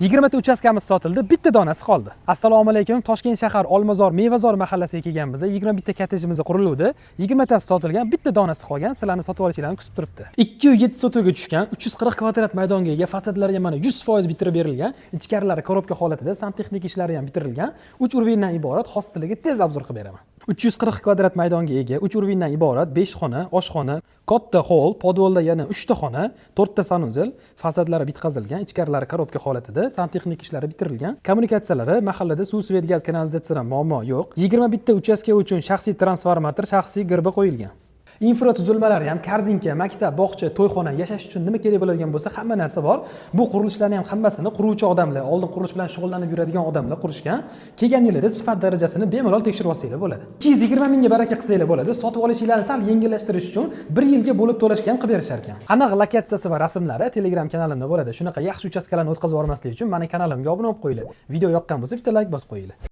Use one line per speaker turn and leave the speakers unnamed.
20 ta uchastkamiz sotildi, bitta donasi qoldi. Assalomu alaykum. Toshkent shahar, Olmazor, Mevazor mahallasiga kelganmiz. 21 ta kottejimiz quriluvdi. 20 tasi sotilgan, bitta donasi qolgan. Sizlarni sotib olishinglarni kutib turibdi. 207 sotixga tushgan, 340 kvadrat maydonga ega, fasadlari ham mana 100% bitirib berilgan. Ichkarilari коробка holatida, santexnik ishlari ham bitirilgan. 3 уровень dan iborat, hostiligi tez обзор qilib beraman. 340 kvadrat maydonga ega, 3 уровень dan iborat, 5 xona, oshxona, katta холл, подвал da yana 3 ta xona, 4 ta санузел, fasadlari bitkazilgan, ichkarilari коробка holatida, santexnik ishlari bitirilgan. Kommunikatsiyalari, mahallada suv, свет, gaz, kanalizatsiyadan muammo yo'q. 21 ta uchastka uchun shaxsiy transformator, shaxsiy ГРБ qo'yilgan. Infratuzilmalari ham, korzinka, maktab, bog'cha, to'yxona, yashash uchun nima kerak bo'ladigan bo'lsa, hamma narsa bor. Bu qurilishlarni ham hammasini quruvchi odamlar, oldin qurilish bilan shug'ullanib yuradigan odamlar qurishgan. Kelgan yilida sifat darajasini bemalol tekshirib olsanglar bo'ladi. 220 mingga baraka qilsanglar bo'ladi. Sotib olishinglarni sal yengillashtirish uchun bir yilga bo'lib to'lashga ham qilib berishar ekan. Aniq lokatsiyasi va rasmlari Telegram kanalimda bo'ladi. Shunaqa yaxshi uchastkalarni o'tkazib yubormaslik uchun mani kanalimga obuna bo'lib qo'yinglar. Video yoqqan bo'lsa, bitta layk bosib qo'yinglar.